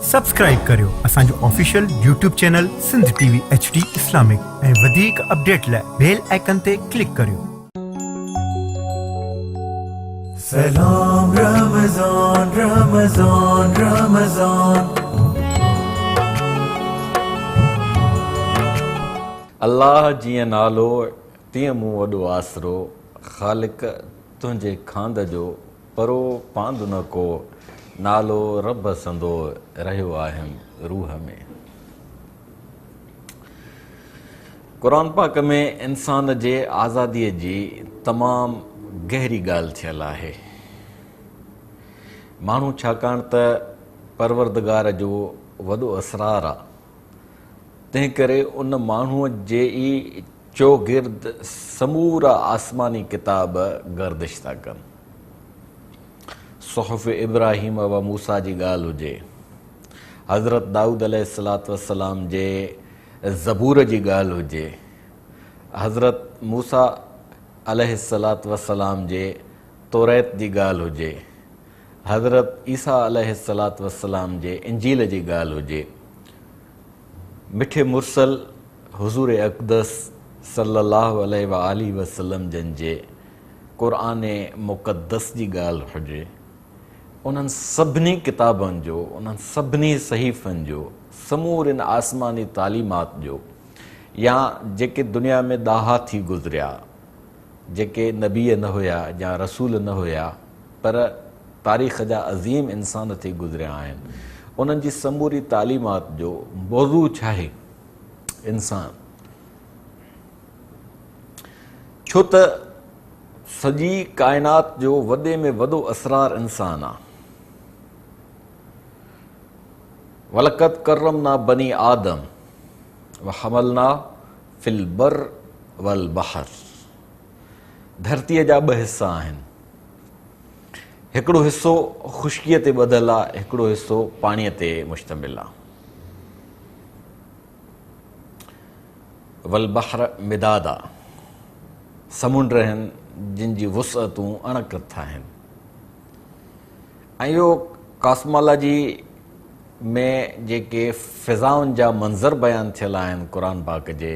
Subscribe ڪريو اسان جو official YouTube channel Sindh T V H D Islamic ۽ وڌيڪ اپڊيٽ لاء بيل آئيڪن تي ڪلڪ ڪريو. سلام رمضان رمضان رمضان. الله جيئن نالو تيئن مون وڏو آسرو، خالق تنهنجي کاند جو پرو پاند نه ڪو، نالو رب سندو رهيو آهيم روح ۾. قرآن پاڪ ۾ انسان جي آزاديء جي تمام گهري ڳالهه ٿيل آهي. ماڻهو ڇاڪاڻ ته پروردگار جو وڏو اسرار آ، تنهنڪري ان ماڻهوء جي ئي چوگرد سمورا آسماني ڪتاب گردش ٿا ڪن. صحف ابراهيم و موسيٰ جي ڳالهه هجي، حضرت دائود عليه الصلوة والسلام جي زبور جي ڳالهه هجي، حضرت موسيٰ عليه الصلوة والسلام جي توريت جي ڳالهه هجي، حضرت عيسيٰ عليه الصلوة والسلام جي انجيل جي ڳالهه هجي، مٺي مرسل حضور اقدس صلّي اللّٰه عليه واٰله وسلّم جن جي قرآن مقدس جي ڳالهه هجي، انهن سڀني ڪتابن جو، انهن سڀني صحيفن جو، سمورين آسماني تعليمات جو يا جيڪي دنيا ۾ ڏاها ٿي گذريا، جيڪي نبي نه هيا يا رسول نه هيا پر تاريخ جا عظيم انسان ٿي گذريا آهن، انهن جي سموري تعليمات جو موضوع ڇاهي؟ انسان. ڇو ته سڄي ڪائنات جو وڏي ۾ وڏو اسرار انسان آ. ولقد ڪرمنا بني آدم وحملنا في البر والبحر. ڌرتيء جا ٻه حصا آهن. هڪڙو حصو خشڪيء تي ٻڌل آ، هڪڙو حصو پاڻيء تي مشتمل آ. والبحر مدادا، سمنڊ آهن جن جي وسعتون اڻ ڪٿ آهن. ۽ اهو ڪاسمالاجي ۾ جيڪي فضائن جا منظر بيان ٿيل آهن قرآن پاڪ جي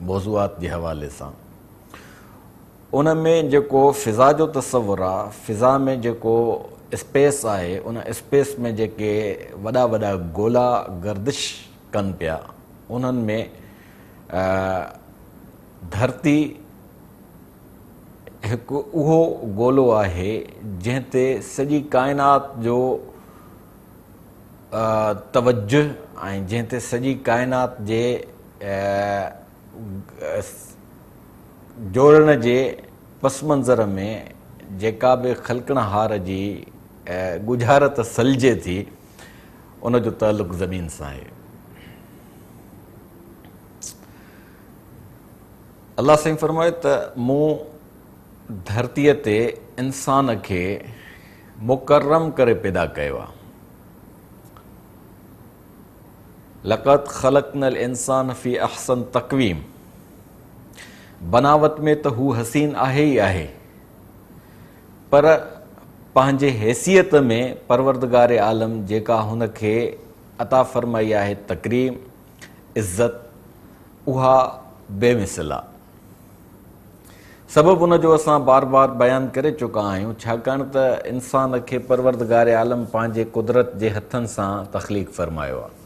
موضوعات جي حوالي سان، ان ۾ جيڪو فضا جو تصور آ، فضا ۾ جيڪو اسپيس آهي، ان اسپيس ۾ جيڪي وڏا وڏا گولا گردش ڪن پيا، انهن ۾ ڌرتي هڪ اهو گولو آهي، جنهن تي سڄي ڪائنات جو توجه ۽ جنهن تي سڄي ڪائنات جي جوڙڻ جي پس منظر ۾ جيڪا به خلقڻهار جي ڳجهارت سلجي ٿي، ان جو تعلق زمين سان آهي. الله سائين فرمايو ته مون ڌرتيء تي انسان کي مڪرم ڪري پيدا ڪيو آهي. لقد خلقنا الانسان في احسن تقويم بناوت ۾ ته هو حسين آهي ئي آهي پر پنهنجي حيثيت ۾ پروردگار عالم جيڪا هن کي عطا فرمائي آهي تڪريم، عزت، اها بي مثل آ. سبب ان جو اسان بار بار بيان ڪري چڪا آهيون، ڇاڪاڻ ته انسان کي پروردگار عالم پنهنجي قدرت جي هٿن سان تخليق فرمايو آهي.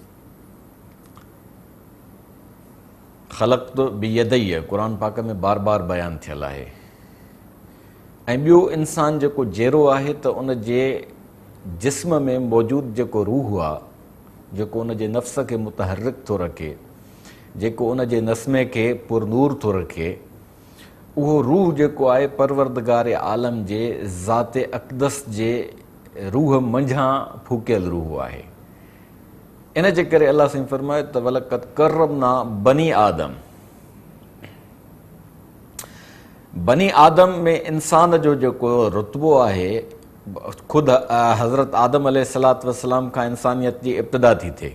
خلقت بيدي قرآن پاڪ ۾ بار بار بيان ٿيل آهي. ۽ ٻيو انسان جيڪو جيئرو آهي ته ان جي جسم ۾ موجود جيڪو روح آهي، جيڪو ان جي نفس کي متحرڪ ٿو رکي، جيڪو ان جي نسمي کي پرنور ٿو رکي، اهو روح جيڪو آهي پروردگار عالم جي ذات اقدس جي روح منجهان ڦوڪيل روح آهي. ان جي ڪري الله سائين فرمايو ته ولقد ڪرمنا بني آدم، بني آدم ۾ انسان جو جيڪو رتبو آهي، خود حضرت آدم عليه الصلوة والسلام کان انسانيت جي ابتدا ٿي ٿئي.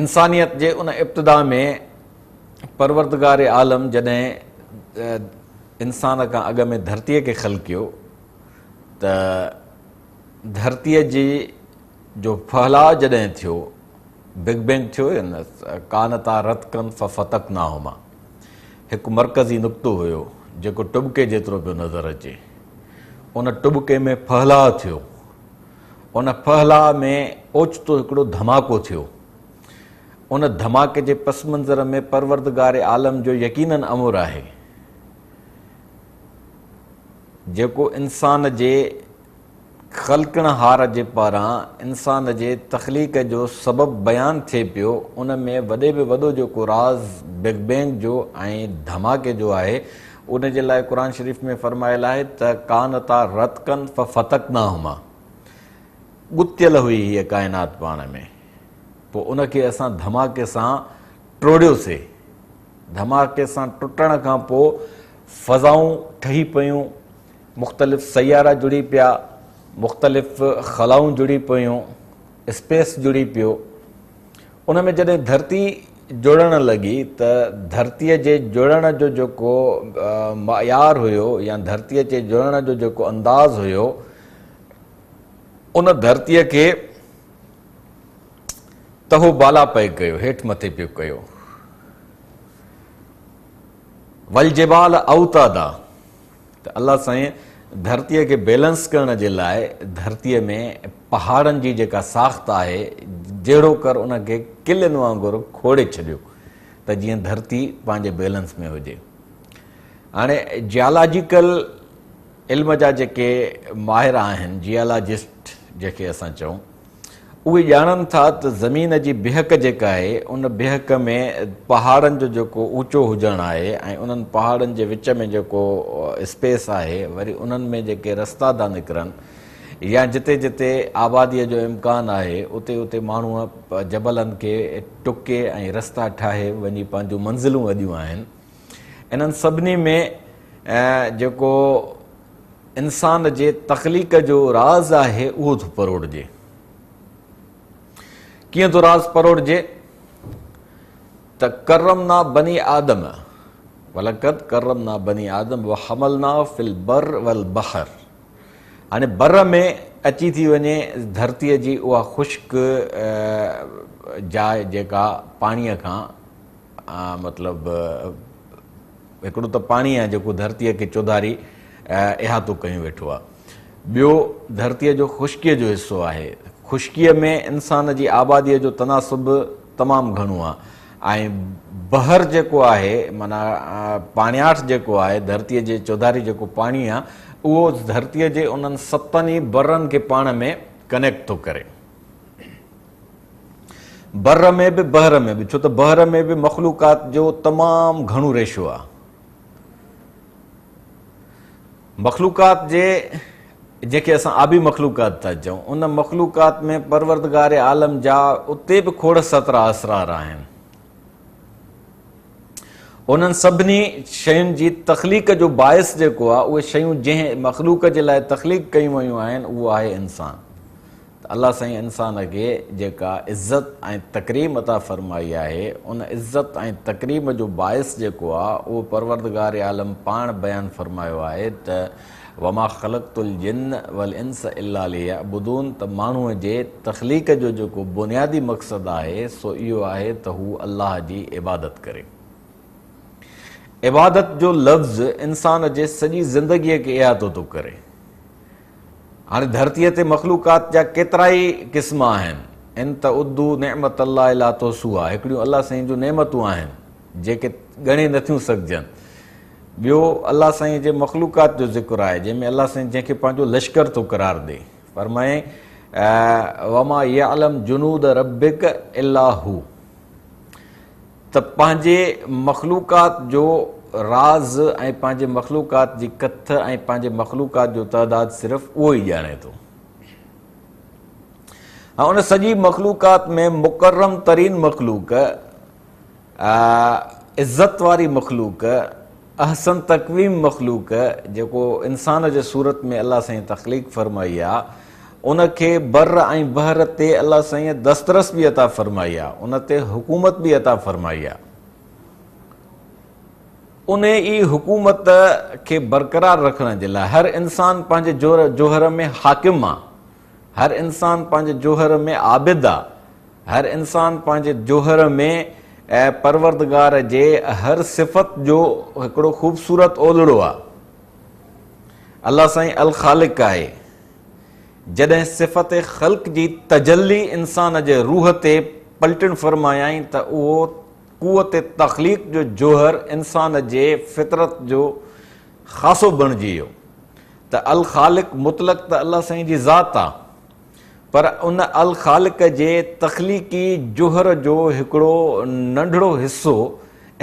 انسانيت جي ان ابتدا ۾ پروردگار عالم جڏهن انسان کان اڳ ۾ ڌرتيء کي خلقيو ته ڌرتيء جي جو ڦهلاء جڏهن ٿيو، بگ بينگ ٿيو يا نه، ڪانتا رتقا ففتقناهما، هڪ مرڪزي نقطو هيو جيڪو ٽٻڪي جيترو پيو نظر اچي، ان ٽٻڪي ۾ ڦهلاء ٿيو، ان ڦهلاء ۾ اوچتو هڪڙو ڌماڪو ٿيو، ان ڌماڪي جي پس منظر ۾ پروردگار عالم جو يقيناً امر آهي، جيڪو انسان جي خلقڻهار جي پاران انسان جي تخليق جو سبب بيان ٿئي پيو، ان ۾ وڏي ۾ وڏو جيڪو راز بگ بينگ جو ۽ ڌماڪي جو آهي، ان جي لاء قرآن شريف ۾ فرمايل آهي ته ڪانتا رتقا ففتقناهما، ڳتيل هئي هيء ڪائنات پاڻ ۾، پوء ان کي اسان ڌماڪي سان ٽوڙيوسي، ڌماڪي سان ٽٽڻ کان پوء فضائون ٺهي پيون، مختلف سيارا جڙي پيا، مختلف خلائون جڙي پيون، اسپيس جڙي پيو. ان ۾ جڏهن ڌرتي جڙڻ لڳي ته ڌرتيء جي جڙڻ جو جيڪو معيار هيو يا ڌرتيء جي جڙڻ جو جيڪو انداز هيو، ان ڌرتيء کي تهو بالا پئي ڪيو، هيٺ مٿي پيو ڪيو. والجبال اوتادا، ته الله سائين ڌرتيء کي بيلنس ڪرڻ جي لاء ڌرتيء ۾ پهاڙن جي جيڪا ساخت آهي جهڙوڪر ان کي ڪلين وانگر کوڙي ڇڏيو ته جيئن ڌرتي پنهنجي بيلنس ۾ هجي. هاڻي جيالاجيڪل علم جا جيڪي ماهر آهن، جيالاجسٽ جنهن کي اسان چئون، اهي ڄاڻن ٿا ته زمين جي بيهڪ جيڪا آهي ان بيهڪ ۾ پهاڙن جو جيڪو اوچو هجڻ آهي ۽ انهن پهاڙن جي وچ ۾ جيڪو اسپيس آهي وري انهن ۾ جيڪي رستا ٿا نڪرن يا جتي جتي آباديء جو امڪان آهي اتي اتي ماڻهوء جبلن کي ٽڪي ۽ رستا ٺاهي وڃي پنهنجون منزلون اڏيون آهن. انهن سڀني ۾ جيڪو انسان جي تخليق جو راز آهي اهو ٿو پروڙجي. ڪيئن ٿو راز پروڙجي؟ ته ڪرمنا بني آدم ولقد ڪرمنا بني آدم وحملنا في البر والبحر. هاڻي بر ۾ اچي ٿي وڃي ڌرتيء جي اها خشڪ جاء جيڪا پاڻيء کان مطلب هڪڙو ته پاڻي آهي جيڪو ڌرتيء کي چوڌاري احاطو ڪيون ويٺو آهي. ٻيو ڌرتيء جو خشڪيء جو حصو آهي. خشڪيء ۾ انسان جي آباديء جو تناسب تمام گهڻو آهي ۽ بحر جيڪو آهي معنيٰ پاڻياٺ جيڪو آهي ڌرتيء جي چوڌاري جيڪو پاڻي آهي اهو ڌرتيء جي انهن ستن ئي برن کي پاڻ ۾ ڪنيڪٽ ٿو ڪري. بر ۾ به بحر ۾ به، ڇو ته بحر ۾ به مخلوقات جو تمام گهڻو ريشو آهي. مخلوقات جي جنهن کي اسان آبي مخلوقات ٿا چئون، ان مخلوقات ۾ پروردگار عالم جا اتي به کوڙ سترا اسرار آهن. انهن سڀني شين جي تخليق جو باعث جيڪو آهي، اهي شيون جنهن مخلوق جي لاء تخليق ڪيون ويون آهن، اهو آهي انسان. ته الله سائين انسان کي جيڪا عزت ۽ تڪريم عطا فرمائي آهي ان عزت ۽ تڪريم جو باعث جيڪو آهي اهو پروردگار عالم پاڻ بيان فرمايو آهي ته وما خلقت الجن والانس الا ليعبدون ته ماڻهوء جي تخليق جو جيڪو بنيادي مقصد آهي سو اهو آهي ته هو الله جي عبادت ڪري. عبادت جو لفظ انسان جي سڄي زندگيء کي احاطو ٿو ڪري. هاڻي ڌرتيء تي مخلوقات جا ڪيترائي قسم آهن. ان تعدوا نعمت الله لا تحصوها هڪڙيون الله سائين جون نعمتون آهن جيڪي ڳڻي نٿيون سگهجن. ٻيو الله سائين جي مخلوقات جو ذڪر آهي جنهن ۾ الله سائين جنهن کي پنهنجو لشڪر ٿو قرار ڏئي. فرمايائين وما يعلم جنود ربک الا هو ته پنهنجي مخلوقات جو راز ۽ پنهنجي مخلوقات جي ڪٿ ۽ پنهنجي مخلوقات جو تعداد صرف اهو ئي ڄاڻي ٿو. ۽ ان سڄي مخلوقات ۾ مڪرم ترين مخلوق، عزت واري مخلوق، احسن تقويم مخلوق جيڪو انسان جي صورت ۾ الله سائين تخليق فرمائي آ، ان کي بر ۽ بحر تي الله سائين دسترس به عطا فرمائي آ، ان تي حڪومت به عطا فرمائي آ. انهي ئي حڪومت کي برقرار رکڻ جي لاء هر انسان پنهنجي جوهر ۾ حاڪم آ. هر انسان پنهنجي جوهر ۾ عابد آ. هر انسان پنهنجي جوهر ۾ پروردگار جي هر صفت جو هڪڙو خوبصورت اولڙو آ. الله سائين الخالق آهي. جڏهن صفت خلق جي تجلي انسان جي روح تي پلٽڻ فرمايائين ته اهو قوت تخليق جو جوهر انسان جي فطرت جو خاصو بڻجي ويو ته الخالق مطلق ته الله سائين جي ذات آ پر ان الخالق جي تخليقي جوهر جو هڪڙو ننڍڙو حصو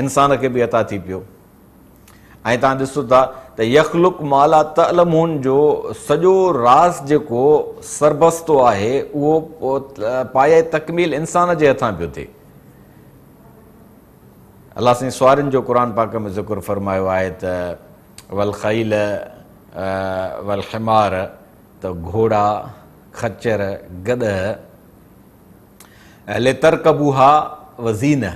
انسان کي به عطا ٿي پيو. ۽ توهان ڏسو ٿا ته يخلق ما لا تعلمون جو سڄو راز جيڪو سربستو آهي اهو پايه تڪميل انسان جي هٿان پيو ٿئي. الله سائين سوارين جو قرآن پاڪ ۾ ذڪر فرمايو آهي ته والخيل والحمار ته گهوڙا، خچر، گڏهه، لترڪبوها وزينه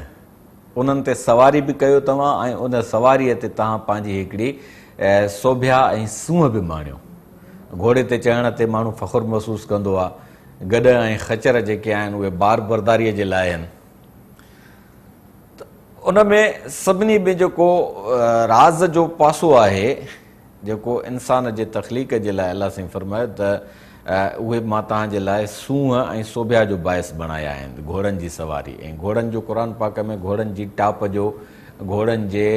انهن تي سواري به ڪيو توهان ۽ ان سواريء تي توهان پنهنجي هڪڙي سوڀيا ۽ سونهن به ماڻيو. گهوڙي تي چڙهڻ تي ماڻهو فخر محسوس ڪندو آهي. گڏهه ۽ خچر جيڪي آهن اهي بار برداريء جي لاء آهن. ته ان ۾ سڀني ۾ جيڪو راز جو پاسو آهي، جيڪو انسان جي تخليق جي لاء الله سائين فرمايو ته اهي مان توهان جي لاء سونهن ۽ سوڀيا جو باعث بڻايا آهن گهوڙن جي سواري ۽ گهوڙن جو قرآن پاڪ ۾ گهوڙن جي ٽاپ جو گهوڙن جي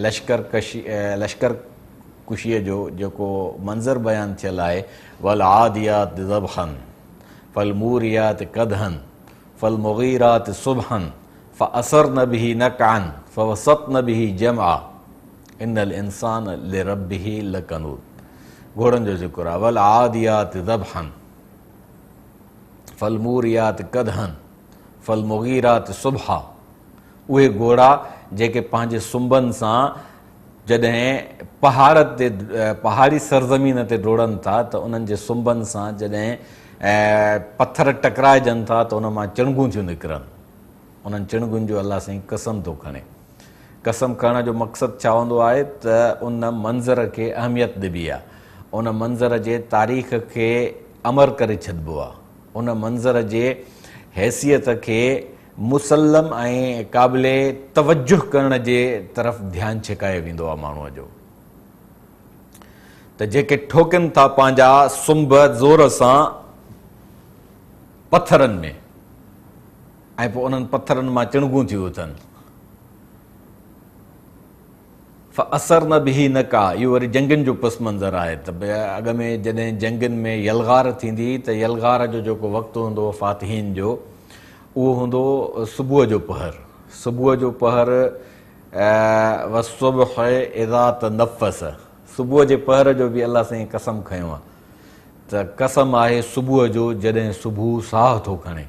لشڪر ڪشي لشڪر ڪشيء جو جيڪو منظر بيان ٿيل آهي والعاديات ضبحا فالموريات قدحا فالمغيرات صبحا فاثرن به نقعا فوسطن به جمعا ان الانسان لربه لڪنود گهوڙن جو ذڪر آهي والعاديات ذبحا فالموريات قدحا فالمغيرات صبحا اهي گهوڙا جيڪي پنهنجي سنبن سان جڏهن پهاڙ تي پهاڙي سرزمين تي ڊوڙن ٿا ته انهن جي سنبن سان جڏهن پٿر ٽڪرائجن ٿا ته ان مان چڻگون ٿيون نڪرن انهن چڻگن جو الله سائين قسم ٿو کڻي. قسم کڻڻ جو مقصد ڇا هوندو آهي ته ان منظر کي اهميت ڏبي آهي، ان منظر جي تاريخ کي امر ڪري ڇڏبو آهي، ان منظر جي حيثيت کي مسلم ۽ قابل توجه ڪرڻ جي طرف ڌيان ڇڪايو ويندو آهي ماڻهوء جو ته جيڪي ٺوڪن ٿا پنهنجا سنب زور سان پٿرن ۾. ۽ پوء انهن پٿرن مان چڻگون ٿيون اٿن. فاثرن به نقعا اهو وري جنگين جو پس منظر آهي ته اڳ ۾ جڏهن جنگين ۾ يلغار ٿيندي هئي ته يلغار جو جيڪو وقت هوندو هو فاتحين جو اهو هوندو هو صبح جو پهر صبح جو پهر والصبح اذا تنفس صبح جي پهر جو به الله سائين قسم کنيو آهي ته قسم آهي صبح جو جڏهن صبح ساهه ٿو کڻي.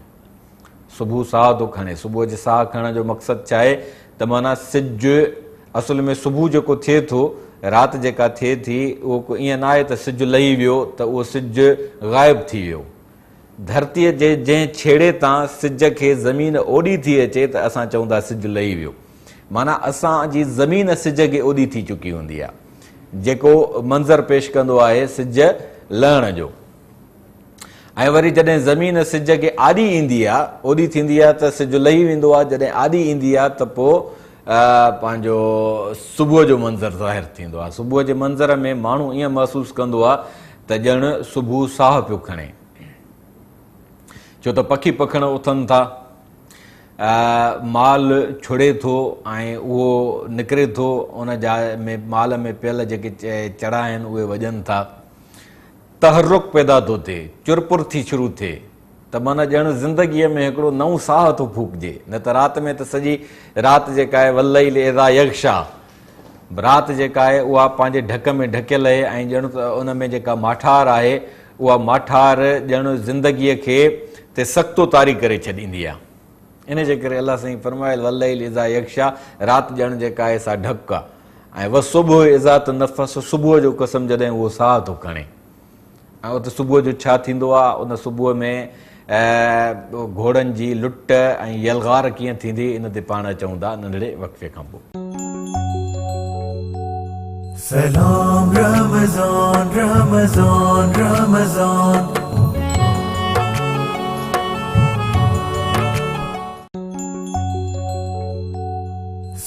صبح ساهه ٿو کڻي. صبح جي ساهه کڻڻ جو مقصد ڇا آهي ته معنيٰ سج اصل ۾ صبح جيڪو ٿئي ٿو، رات جيڪا ٿئي ٿي، اهو ڪو ائين ناهي ته سج لهي ويو ته اهو سج غائب ٿي ويو. ڌرتيء جي جنهن ڇيڙي تان سج کي زمين اوڏي ٿي اچي ته اسان چئون ٿا سج لهي ويو. معنيٰ اسان جي زمين سج کي اوڏي ٿي چڪي هوندي آهي. جيڪو منظر پيش ڪندو آهي سج لهڻ جو. ۽ وري جڏهن زمين سج کي آڏي ايندي آ، اوڏي ٿيندي آ ته سج لهي ويندو آ، جڏهن آڏي ايندي آ ته پوء پنهنجو صبح جو منظر ظاهر ٿيندو آ. صبح جي منظر ۾ ماڻهو ائين محسوس ڪندو آ ته ڄڻ صبح ساهه پيو کڻي. ڇو ته پکي پکڻ اٿن ٿا، مال ڇڙي ٿو ۽ اهو نڪري ٿو، ان جاء ۾ مال ۾ پيل جيڪي چڙا آهن اهي وڄن ٿا. تحرڪ پيدا ٿو ٿئي، چرپر ٿي شروع ٿئي ته معنيٰ ڄڻ زندگيء ۾ هڪڙو نئون ساهه ٿو ڦوڪجي، نه ته رات ۾ ته سڄي رات جيڪا آهي والليل اذا يغشيٰ رات جيڪا آهي اها پنهنجي ڍڪ ۾ ڍڪيل آهي ۽ ڄڻ ته ان ۾ جيڪا ماٺار آهي اها ماٺار ڄڻ زندگيء کي تي سڪتو طاري ڪري ڇڏيندي آهي. ان جي ڪري الله سائين فرمايل والليل اذا يغشيٰ رات ڄڻ جيڪا آهي سا ڍڪ آهي. ۽ والصبح اذا تنفس صبح جو قسم جڏهن اهو ساهه ٿو کڻي ۽ اتي صبح جو ڇا ٿيندو آهي ان صبح ۾ گهوڙن جي لٽ ۽ يلغار ڪيئن ٿيندي ان تي پاڻ اچون ٿا ننڍڙي وقفي کان پوء. سلام رمضان رمضان رمضان.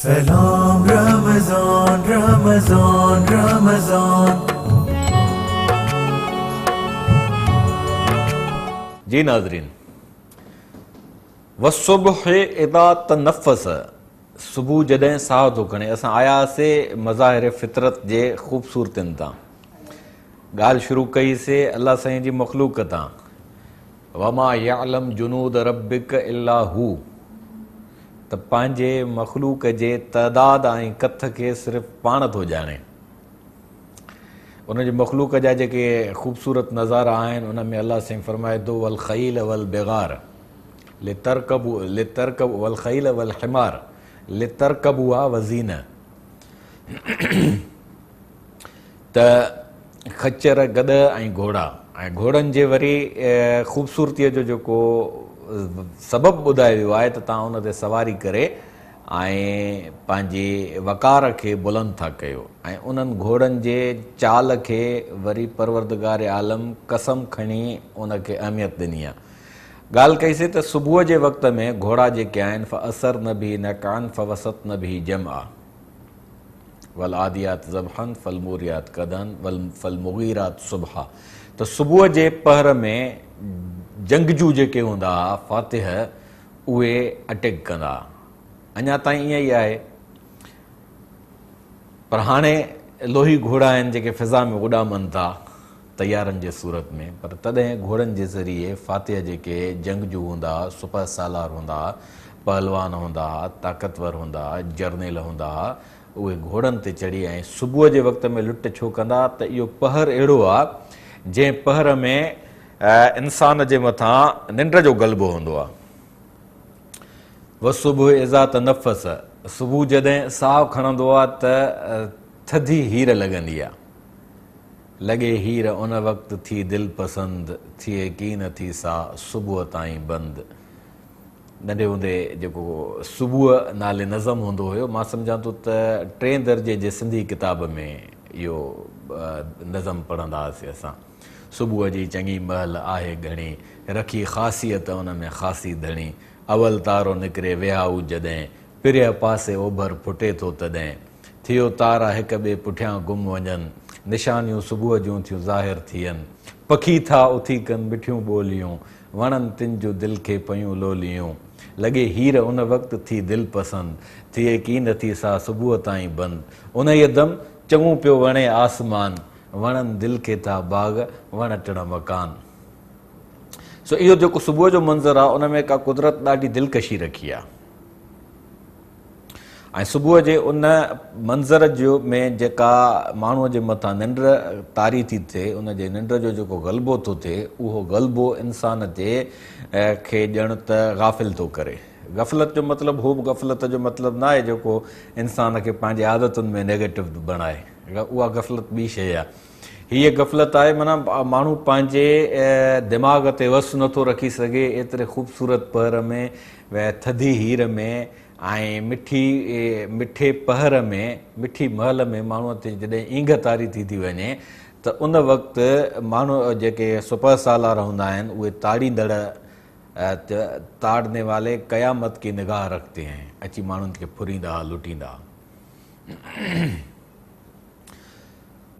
سلام رمضان رمضان رمضان. جي ناظرين والصبح اذا تنفس صبح جڏهن ساهه ٿو کڻي. اسان آيا هئاسي مظاهر فطرت جي خوبصورتين تان، ڳالهه شروع ڪئي سي الله سائين جي مخلوق تان، وما يعلم جنود ربک الا هو، ته پنهنجي مخلوق جي تعداد ۽ ڪٿ کي صرف پاڻ ٿو ڄاڻي. ان جي مخلوق جا جيڪي خوبصورت نظارا آهن ان ۾ الله سائين فرمائي ٿو والخيل والبغار لترڪبوا لترڪبوا والخيل والحمار لترڪبوها وزينة ته خچر، گڏهه ۽ گهوڙا ۽ گهوڙن جي وري خوبصورتيء جو جيڪو سبب ٻڌايو ويو آهي ته توهان ان تي سواري ڪري ۽ پنهنجي وقار کي بلند ٿا ڪيو ۽ انهن گهوڙن جي چال کي وري پروردگار عالم قسم کڻي ان کي اهميت ڏني آهي. ڳالهه ڪئي سي ته صبح جي وقت ۾ گهوڙا جيڪي آهن فاثرن به نقعا فوسطن به جمعا والعاديات ضبحا فالموريات قدحا فالمغيرات صبحا ته صبح جي پهر ۾ جنگجو جيڪي هوندا ها فاتح اهي اٽيڪ ڪندا ها. اڃا تائين ائين ئي آهي پر هاڻي لوهي گهوڙا آهن جيڪي فضا ۾ اڏامن ٿا طيارن جي صورت ۾ پر تڏهن گهوڙن جي ذريعي فاتح جيڪي جنگجو هوندا ها، سپهه سالار هوندا ها، پهلوان هوندا ها، طاقتور هوندا ها، جرنيل هوندا ها، اهي گهوڙن تي چڙهي ۽ صبح جي وقت ۾ لٽ ڇو ڪندا ته اهو پهر اهڙو آ جنهن پهر ۾ انسان جي مٿان ننڊ جو غلبو هوندو آ. والصبح اذا تنفس، صبح جڏهن ساهه کڻندو آ ته ٿڌي هير لڳندي آ. لڳي هير ان وقت ٿي دل پسند، ٿئي ڪين ٿي سا صبح تائين بند. ننڍي هوندي جيڪو صبح نالي نظم هوندو هيو، مان سمجهان ٿو ته ٽئين درجي جي سنڌي ڪتاب ۾ اهو نظم پڙهندا هئاسين اسان. صبح جي چڱي مهل آهي گهڻي، رکي خاصيت ان ۾ خاصي ڌڻي. اول تارو نڪري ويهائو جڏهن، پرينء پاسي اوڀر ڦٽي ٿو تڏهن. ٿيو تارا هڪ ٻئي پٺيان گم وڃن، نشانيون صبح جون ٿيون ظاهر ٿين. پکي ٿا اٿي ڪن مٺيون ٻوليون، وڻن تن جون دل کي پيون لوليون. لڳي هير ان وقت ٿي دل پسند، ٿئي ڪين ٿي سا صبح تائين بند. انهيء دم چڱو پيو وڻي آسمان، وڻن دل کي ٿا باغ، وڻ ٽڻ مڪان. سو اهو جيڪو صبح جو منظر آهي ان ۾ ڪا قدرت ڏاڍي دلڪشي رکي آهي. ۽ صبح جي ان منظر جو ۾ جيڪا ماڻهوء جي مٿان ننڊ طاري ٿي ٿئي، ان جي ننڊ جو جيڪو غلبو ٿو ٿئي، اهو غلبو انسان تي کي ڄڻ ته غافل ٿو ڪري. غفلت جو مطلب هو به غفلت جو مطلب ناهي جيڪو انسان کي پنهنجي عادتن ۾ نيگيٽو بڻائي، اها غفلت ٻي شيء آهي. هيء غفلت آهي معنيٰ ماڻهو پنهنجي دماغ تي وس نٿو رکي سگهي، ايتري خوبصورت پهر ۾، ٿڌي هير ۾ ۽ مٺي مٺي پهر ۾، مٺي مهل ۾ ماڻهوء تي جڏهن اينگهه طاري ٿي ٿي وڃي ته ان وقت ماڻهو جيڪي سپهه سالار هوندا آهن اهي تاڙيندڙ تاڙني والي قيامت ڪي نگاهه رکتي هين اچي ماڻهن کي ڦريندا ها لٽيندا ها.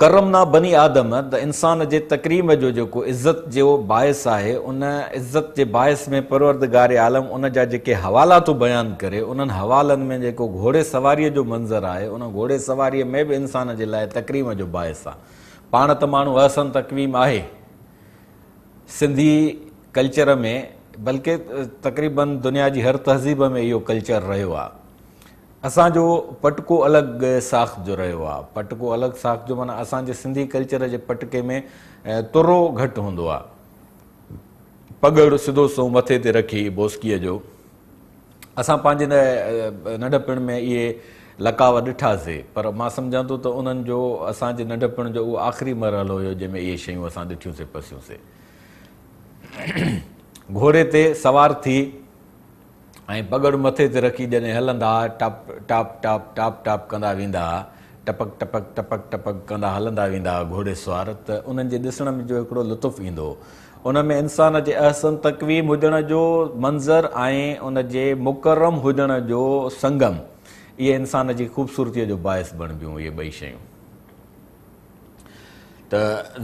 ڪرمنا بني آدم ته انسان جي تڪريم جو جيڪو عزت جو باعث آهي ان عزت جي باعث ۾ پروردگار عالم ان جا جيڪي حوالا ٿو بيان ڪري انهن حوالن ۾ جيڪو گهوڙي سواريء جو منظر آهي ان گهوڙي سواريء ۾ به انسان جي لاء تڪريم جو باعث آهي پاڻ ته ماڻهو احسن تقويم آهي سنڌي ڪلچر ۾ بلڪه تقريبن دنيا جي هر تهذيب ۾ اهو ڪلچر رهيو آهي اسان جو پٽڪو الڳ ساخت جو رهيو آ. پٽڪو الڳ ساخت جو معنيٰ اسان جي سنڌي ڪلچر جي پٽڪي ۾ ترو گهٽ هوندو آ. پڳڙ سڌو سنئون مٿي تي رکي بوسڪيء جو. اسان پنهنجي ننڍپڻ ۾ اهي لقاء ڏٺا سي پر مان سمجهان ٿو ته انهن جو اسان جي ننڍپڻ جو اهو آخري مرحلو هيو جنهن ۾ اهي شيون اسان ڏٺيون سي پسيون سي. گهوڙي تي سوار ٿي. ۽ پڳڙ مٿي تي رکي جڏهن هلندا ها، ٽپ، ٽاپ، ٽاپ، ٽاپ، ٽاپ ڪندا ويندا ها، ٽپڪ، ٽپڪ، ٽپڪ، ٽپڪ ڪندا هلندا ويندا ها گهوڙي سوار ته انهن جي ڏسڻ ۾ جو هڪڙو لطف ايندو هو. ان ۾ انسان جي احسن تقويم هجڻ جو منظر ۽ ان جي مڪرم هجڻ جو سنگم. اهي انسان جي خوبصورتيء جو باعث بڻبيون اهي ٻئي شيون. ته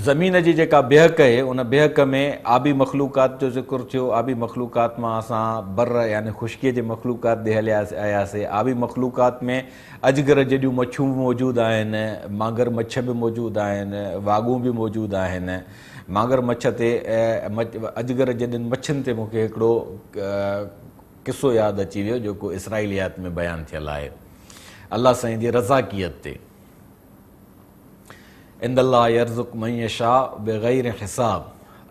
زمين جي جيڪا بيهڪ اهي ان بيهڪ ۾ آبي مخلوقات جو ذڪر ٿيو، آبي مخلوقات مان اسان بر يعني خشڪيء جي مخلوقات ڏي هليا آياسي، آبي مخلوقات ۾ اجگر جيڏيون مڇون به موجود آهن، مانگر مڇ به موجود آهن، واڳون به موجود آهن، مانگر مڇ تي اجگر جيڏين مڇين تي مون کي هڪڙو قصو ياد اچي ويو جيڪو اسرائيليات ۾ بيان ٿيل آهي الله سائين جي رزاقيت تي. ان الله يرزق من يشاء بغير حساب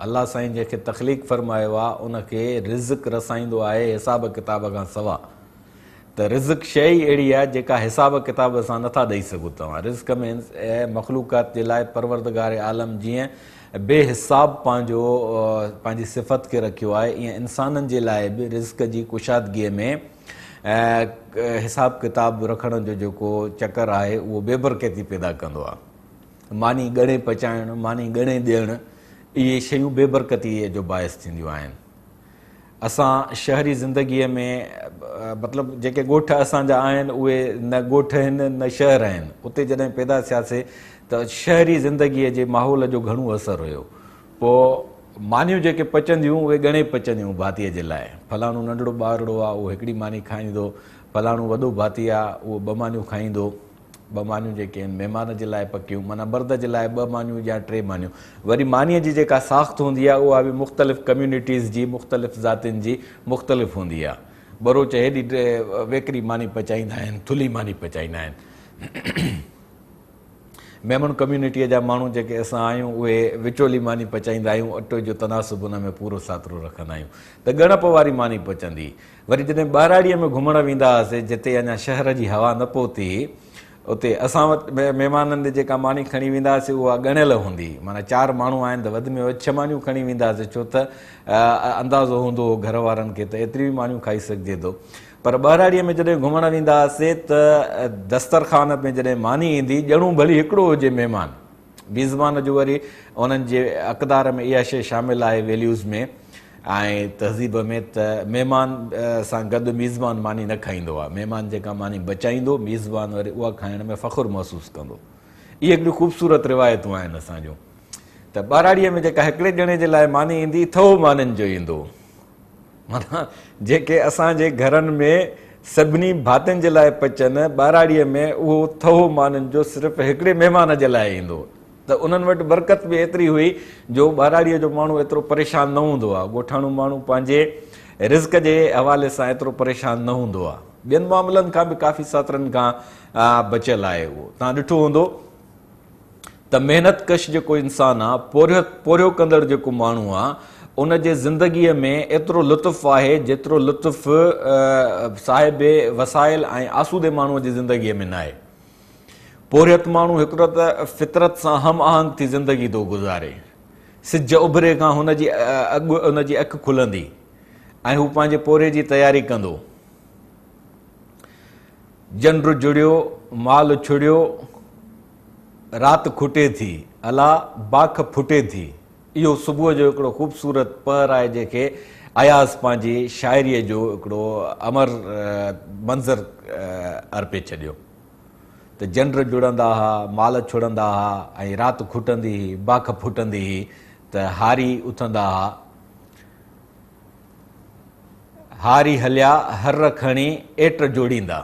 الله سائين جنهن کي تخليق فرمايو آهي ان کي رزق رسائيندو آهي حساب ڪتاب کان سوا ته رزق شيء ئي اهڙي آهي جيڪا حساب ڪتاب سان نٿا ڏئي سگهو توهان رزق ۾ مخلوقات جي لاء پروردگار عالم جيئن بي حساب پنهنجو پنهنجي صفت کي رکيو آهي ايئن انسانن جي لاء به رزق جي ڪشادگي ۾ حساب ڪتاب رکڻ جو جيڪو چڪر آهي اهو بي برڪتي پيدا ڪندو آهي. ماني ڳڻي پچائڻ، ماني ڳڻي ڏيڻ اهي شيون بي برڪتي جو باعث ٿينديون آهن. اسان شهري زندگيء ۾ مطلب جيڪي ڳوٺ اسان جا آهن اهي نه ڳوٺ آهن نه شهر آهن. اتي جڏهن پيدا ٿياسي ته شهري زندگيء جي ماحول جو گهڻو اثر هيو. پوء مانيون جيڪي پچنديون اهي ڳڻي پچنديون ڀاتيء جي لاء. فلاڻو ننڍڙو ٻارڙو آ اهو هڪڙي ماني کائيندو، فلاڻو وڏو ڀاتي آ اهو ٻه مانيون کائيندو. ٻه مانيون جيڪي آهن مهمان جي لاء پڪيون معنيٰ مرد جي لاء ٻه مانيون يا ٽي مانيون. وري مانيء جي جيڪا ساخت هوندي آ اها به مختلف ڪميونٽيز جي مختلف ذاتين جي مختلف هوندي آ. ٻروچ هيڏي ويڪري ماني پچائيندا آهن، ٿلهي ماني پچائيندا آهن. ميمڻ ڪميونٽيء جا ماڻهو جيڪي اسان آهيون اهي وچولي ماني پچائيندا آهيون، اٽي جو تناسب ان ۾ پورو ساترو رکندا آهيون ته ڳڻپ واري ماني پچندي. وري جڏهن ٻهراڙيء ۾ گهمڻ ويندا هئاسي جتي اڃا شهر جي هوا نه پهتي هئي اتي اسان وٽ مهمانن ڏي جيڪا ماني کڻي ويندا هئاسي اها ڳڻيل هوندي هئي معنيٰ چار ماڻهو آهن ته وڌ ۾ وڌ ڇهه مانيون کڻي ويندا هئاسي ڇو ته اندازو هوندو هو گهر وارن کي ته ايتريون ئي مانيون کائي سگهجي ٿو. پر ٻهراڙيء ۾ جڏهن گهمڻ ويندا هئاسي ته دسترخوان ۾ جڏهن ماني ايندي، ڄڻو ڀلي هڪڙو هجي مهمان. ميزبان جو وري انهن جي اقدار ۾ اها شيء شامل آهي ويليوز ۾ ۽ تهذيب ۾ ته مهمان سان گڏ ميزبان ماني نه کائيندو آهي. مهمان جيڪا ماني بچائيندو، ميزبان وري اها کائڻ ۾ فخر محسوس ڪندو. اهي هڪڙيون خوبصورت روايتون آهن اسان جون ته ٻهراڙيء ۾ جيڪا هڪڙي ڄڻي جي لاء ماني ايندي، ٿهو مانين جو ايندو. معنيٰ جيڪي اسان جي گهرن ۾ سڀني ڀاتين جي لاء پچن، ٻهراڙيء ۾ اهو ٿهو مانين جو صرف هڪڙي مهمان جي لاء ايندو ته انهن وٽ برڪت به ايتري هئي جو ٻهراڙيء جو ماڻهو ايترو پريشان نه هوندو آهي. ڳوٺاڻو ماڻهو پنهنجي رزق جي حوالي سان ايترو پريشان نه هوندو آهي. ٻين معاملن کان به ڪافي ساترن کان بچيل آهي اهو. توهان ڏٺو هوندو. ته محنت ڪش جيڪو انسان آ، پورهيت پورهيو ڪندڙ جيڪو ماڻهو آ، ان جي زندگيء ۾ ايترو لطف آهي جيترو لطف صاحب وسائل ۽ آسودي ماڻهوء جي زندگيء ۾ ناهي. پورهيت ماڻهو هڪڙو ته فطرت سان هم آهنگ ٿي زندگي ٿو گذاري. سج اڀري کان هن جي اڳ ان جي اک کلندي ۽ هو پنهنجي پورهيي جي تياري ڪندو. جنڊ جڙيو، مال ڇڙيو، رات کٽي ٿي، الا باک ڦٽي ٿي. اهو صبح جو هڪڙو خوبصورت پهر آهي جنهن کي اياز پنهنجي شاعريء جو هڪڙو امر منظر ارپي ڇڏيو ته جنڊ جڙندا ها، مال ڇڙندا ها ۽ رات کٽندي هئي، باک ڦٽندي هئي ته هاري اٿندا ها. هاري هليا هر کڻي ايٽ جوڙيندا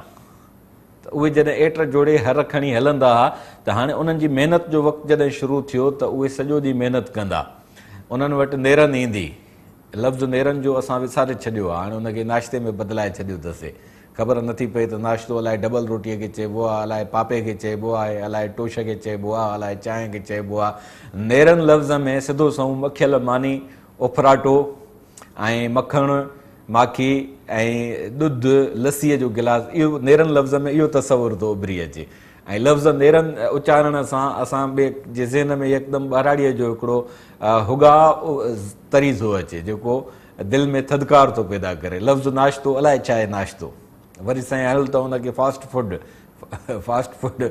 ته اهي جڏهن ايٽ جوڙي هر کڻي هلندا ها ته هاڻي انهن جي محنت جو وقت جڏهن شروع ٿيو ته اهي سڄو ڏينهن محنت ڪندا انهن وٽ نيرن ايندي لفظ نيرن جو اسان وساري ڇڏيو آهي هاڻي ان کي ناشتي ۾ بدلائي ڇڏيو اٿسي خبر نٿي پئي ته ناشتو الائي ڊبل روٽيء کي چئبو آهي الائي پاپي کي چئبو آهي الائي ٽوش کي چئبو آهي الائي چانهه کي چئبو آهي نيرن لفظ ۾ سڌو سنئون مکيل ماني اڦراٽو ۽ مکڻ، ماکي ۽ ڏڌ، لسيء جو گلاس، اهو نيرن لفظ ۾ اهو تصور ٿو اڀري اچي ۽ لفظ نيرن اچارڻ سان اسان ٻئي جي ذهن ۾ يڪدم ٻهراڙيء جو هڪڙو هڳاء تري ٿو اچي، جيڪو دل ۾ ٿڌڪار ٿو پيدا ڪري. لفظ ناشتو الائي ڇا آهي ناشتو؟ وري سائين هل ته ان کي فاسٽ فوڊ، فاسٽ فوڊ،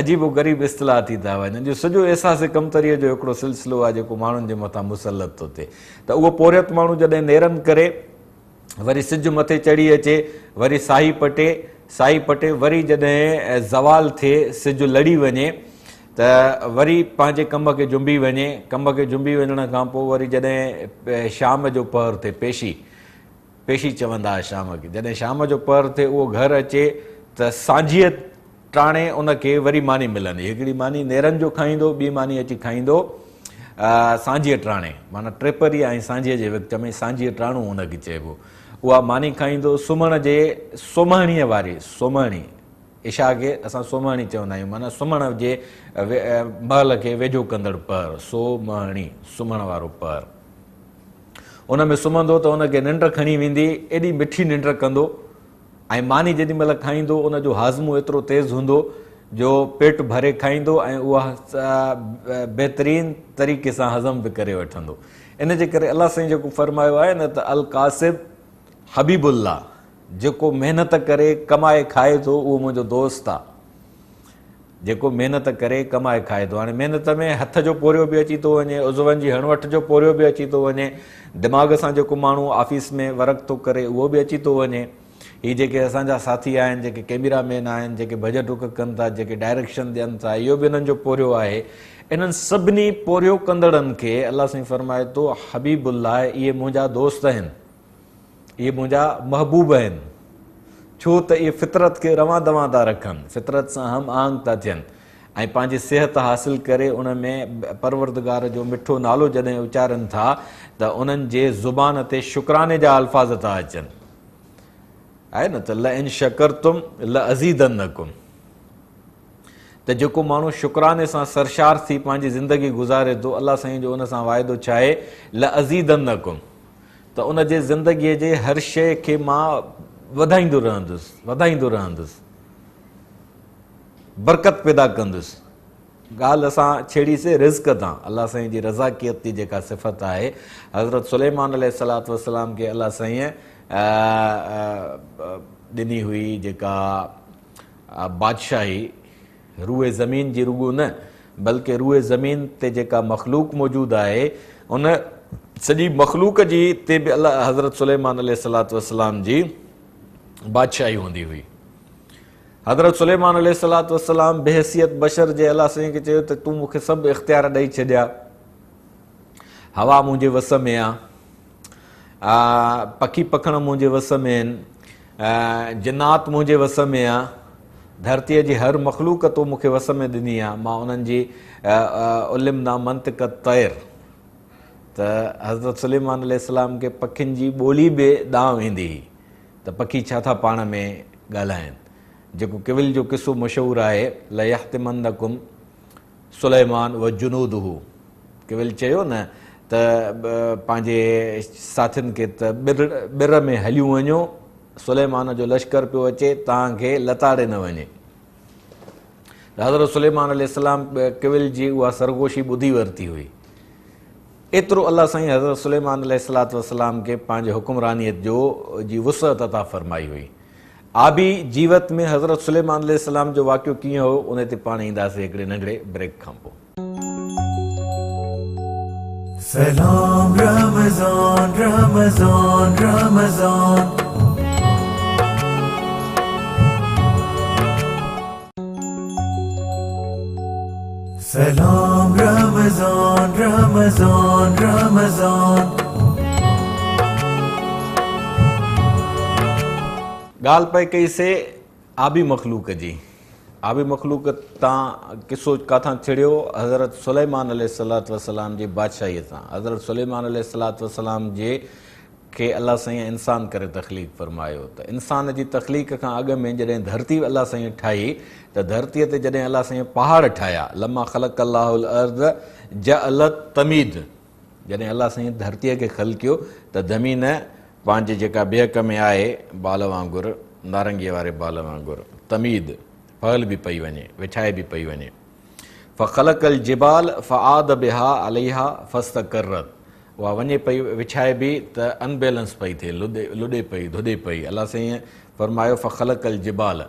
عجيب و غريب اصطلاح ٿي ٿا وڃن جو سڄو احساس ڪمتريء جو هڪڙو سلسلو آهي جيڪو ماڻهن جي مٿان مسلط ٿو ٿئي ته اهو پورهيت ماڻهو جڏهن نيرن ڪري وري سج مٿي چڙهي اچي وري ساهي پٽي سائي پٽي وري جڏهن زوال ٿئي، سج لڙي وڃي ته وري پنهنجي ڪم کي جنبي وڃي، ڪم کي جنبي وڃڻ کان پوء وري جڏهن شام جو پهر ٿئي، پيشي، پيشي چوندا ها شام کي، جڏهن شام جو پهر ٿئي اهو گهر اچي ته سانجهيء ٽاڻي ان کي وري ماني ملندي. هڪڙي ماني نيرن جو کائيندو، ٻي ماني اچي کائيندو سانجهيء ٽاڻي، معنيٰ ٽيپريء ۽ سانجهيء جي وقت ۾ سانجهيء ٽاڻو ان کي چئبو. اها ماني کائيندو، سمهڻ جي سومهڻيء واري، سومهڻي، عشاء کي اسان سومهڻي چوندا آهيون، معنيٰ سمهڻ جي مهل کي ويجهو ڪندڙ پهر، سومهڻي، سمهڻ وارو پهر. ان ۾ سمهندو ته ان کي ننڊ کڻي ويندي، ايڏي مٺي ننڊ ڪندو ۽ ماني جيڏي مهل کائيندو ان جو هاضمو ايترو تيز هوندو جو پيٽ ڀري کائيندو ۽ اها بهترين طريقي سان هضم به ڪري وٺندو. ان جي ڪري الله سائين جيڪو فرمايو آهي نه ته الڪاسب حبيب الله، جيڪو محنت ڪري ڪمائي کائي ٿو اهو منهنجو دوست آ. جيڪو محنت ڪري ڪمائي کائي ٿو. هاڻي محنت ۾ هٿ جو پورهيو به اچي ٿو وڃي، عضون جي هڻ وٺ جو پورهيو به اچي ٿو وڃي، دماغ سان جيڪو ماڻهو آفيس ۾ ورڪ ٿو ڪري اهو به اچي ٿو وڃي. هي جيڪي اسان جا ساٿي آهن، جيڪي ڪيميرا مين آهن، جيڪي ڀڄ ڊڪ ڪن ٿا، جيڪي ڊائريڪشن ڏين ٿا، اهو به انهن جو پورهيو آهي. انهن سڀني پورهيو ڪندڙن کي الله سائين فرمائي ٿو حبيب الله، اهي منهنجا دوست آهن. اهي منهنجا محبوب آهن، ڇو ته اهي فطرت کي روان دوان ٿا رکن، فطرت سان هم آهنگ ٿا ٿين ۽ پنهنجي صحت حاصل ڪري ان ۾ پروردگار جو مٺو نالو جڏهن اچارن ٿا ته انهن جي زبان تي شڪراني جا الفاظ ٿا اچن. آهي نه ته لئن شڪرتم لازيدنڪم، ته جيڪو ماڻهو شڪراني سان سرشار ٿي پنهنجي زندگي گذاري ٿو، الله سائين جو ان سان واعدو ڇا آهي؟ لازيدنڪم، ته ان جي زندگيء جي هر شيء کي مان وڌائيندو رهندس، وڌائيندو رهندس، برڪت پيدا ڪندس. ڳالهه اسان ڇيڙي سي رزق تان، الله سائين جي رزاقيت جي جيڪا صفت آهي، حضرت سليمان عليه الصلوة والسلام کي الله سائينء ڏني هئي جيڪا بادشاهي، روء زمين جي رڳو نه بلڪه روء زمين تي جيڪا مخلوق موجود آهي ان سڄي مخلوق جي تي به الله حضرت سليمان عليه الصلوة والسلام جي بادشاهي هوندي هئي. حضرت سليمان عليه الصلوة والسلام بحيثيت بشر جي الله سائين کي چيو ته تون مون کي سڀ اختيار ڏئي ڇڏيا، هوا منهنجي وس ۾ آ، پکي پکڻ منهنجي وس ۾ آهن، جنات منهنجي وس ۾ آ، ڌرتيء جي هر مخلوق تو مون کي وس ۾ ڏني آ، مان انهن جي علمنا منطق الطير، ته حضرت سليمان عليه السلام کي پکين جي ٻولي به ڏانء ايندي هئي ته پکي ڇا ٿا پاڻ ۾ ڳالهائن، جيڪو ڪول جو قصو مشهور آهي، ليحطمنڪم سليمان و جنوده، ڪول چيو نه ته پنهنجي ساٿين کي ته ٻر ۾ هليون وڃو، سليمان جو لشڪر پيو اچي، توهان کي لتاڙي نه وڃي. ته حضرت سليمان عليه السلام ڪول جي اها سرگوشي ٻڌي ورتي هئي. ايترو الله سائين حضرت سليمان عليه الصلوة والسلام کي پنهنجي حڪمرانيت جو جي وسعت عطا فرمائي هئي. آبي جيوت ۾ حضرت سليمان عليه السلام جو واقعو ڪيئن هو، ان تي پاڻ اينداسين هڪڙي ننڍڙي بريڪ کان پوء. سلام رمضان رمضان رمضان. سلام رمضان رمضان رمضان. ڳالهه پئي ڪئي سي آبي مخلوق جي. آبي مخلوق تان قصو ڪاٿان ڇڙيو؟ حضرت سليمان عليه الصلوة والسلام جي بادشاهيء تان. حضرت سليمان عليه الصلوة والسلام جي کي الله سائين انسان ڪري تخليق فرمايو ته انسان جي تخليق کان اڳ ۾ جڏهن ڌرتي الله سائين ٺاهي ته ڌرتيء تي جڏهن الله سائين پهاڙ ٺاهيا، لما خلق الله الارض جعل التميد، جڏهن الله سائين ڌرتيء کي خلقيو ته زمين پنهنجي جيڪا بيهڪ ۾ آهي بال وانگر، نارنگيء واري بال وانگر، تميد، ڦهلبي پئي وڃي، وڇائبي پئي وڃي. فخلق الجبال فعاد بها عليها فاستقرت، اها وڃي پئي وڇائبي ته ان بيلنس پئي ٿئي، لڏي پئي، ڌڏي پئي. الله سائينء فرمايو فخلق الجبال،